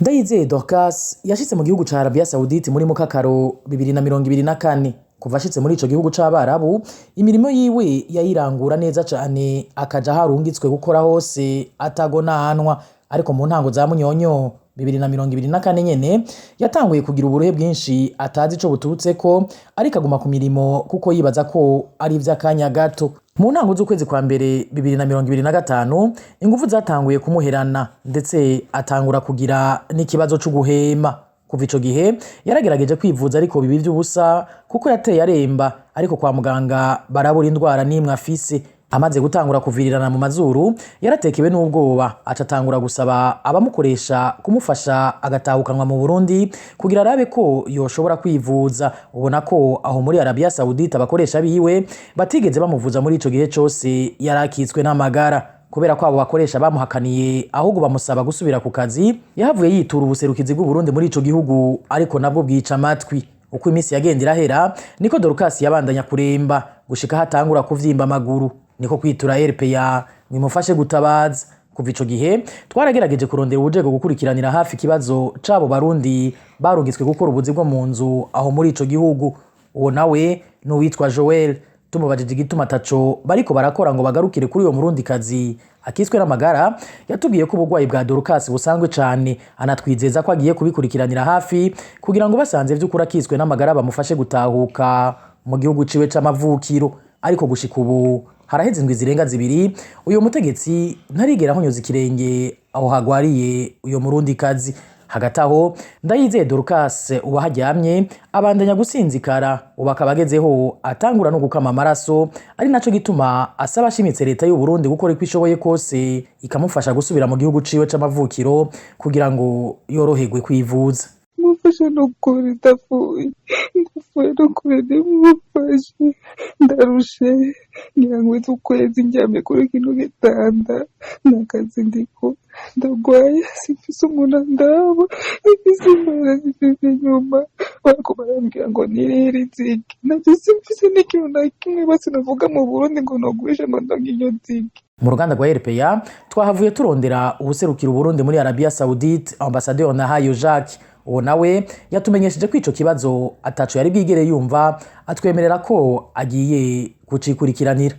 Ndayizeye Dorcas yashitse mu gihugu ca Arabia Saoudite muri Mukakaro 2024. Kuva ashitse muri ico gihugu c'Abarabu, imirimo yiwe yayirangura neza cane, akaja aho arungitswe gukora hose atagonanwa. Ariko mu ntango za Munyonyo 2024 nyene yatanguye kugira uburuhe bwinshi atazi ico buturutseko, ariko aguma ku mirimo kuko yibaza ko ari ivy'akanya gato. Mu ntango z'ukwezi kwa mbere 2025 inguvu zatanguye kumuherana, ndetse atangura kugira n'ikibazo c'uguhema. Kuva ico gihe yaragerageje kwivuza, ariko biba ivy'ubusa kuko yateye aremba, ariko kwa muganga barabura indwara n'imwe afise. Amaze gutangura kuvirirana mu mazuru, yaratekewe n'ubwoba, aca atangura gusaba abamukoresha kumufasha agatahukanwa mu Burundi kugira arabe ko yoshobora kwivuza. Ubona ko aho muri Arabia Saoudite abakoresha biwe batigeze bamuvuza muri ico gihe cose yarakitswe n'amagara. Kubera ko abo bakoresha bamuhakaniye, ahubwo bamusaba gusubira ku kazi, yahavuye yitura ubuserukizi bw'Uburundi muri ico gihugu, ariko nabwo bwica amatwi. Uko iminsi yagenda irahera niko Dorcas yabandanya kuremba gushika hatangura kuvyimba amaguru, niko kwitura RPA ngo imufashe gutabaza. Kuva ico gihe twaragerageje kurondera uwujejwe gukurikiranira hafi ikibazo c'abo Barundi barungitswe gukora ubuzi bwo mu nzu aho muri ico gihugu. Uwo nawe ni uwitwa Joel. Tumubajije igituma ataco bariko barakora ngo bagarukire kuri uyo Murundikazi akiswe n'amagara, yatubwiye ko uburwayi bwa Dorcas busanzwe cane, anatwizeza ko agiye kubikurikiranira hafi kugira ngo basanze vy'ukuri akiswe n'amagara bamufashe gutahuka mu gihugu ciwe c'amavukiro. Ariko gushika ubu haraheze indwi zirenga 2, uyo mutegetsi ntarigera ahonyoza ikirenge aho hagwariye uyo Murundikazi. Hagati aho Ndayizeye Dorcas ubu aho aryamye abandanya gusinzikara, ubu akaba agezeho atangura no gukama amaraso, ari naco gituma asaba ashimitse leta y'u Burundi gukora uko ishoboye kose ikamufasha gusubira mu gihugu ciwe c'amavukiro kugira ngo yoroherwe kwivuza. Mufashe nukuri, ndapfuye, ndapfuye nukuri, nimumufashe, ndarushe. Ngira ngo ukwezi ndyamye kuri kino gitanda, nakazi ndiko, ndagwaye, simfise umuntu andaba, simfise imbere, simfise inyuma. Bariko barambwira ngo nirire inzige, navyo simfise n'ikintu na kimwe basi novuga mu Burundi ngo nogurisha ngo ndonke iyo nzige. Mu ruganda rwa RPA twahavuye turondera uwuserukira Uburundi muri Arabia Saoudite, Ambassadeur Nahayo Jacques. Uwo nawe yatumenyesheje ko ico kibazo ataco yari bwigere yumva, atwemerera ko agiye kucikurikiranira.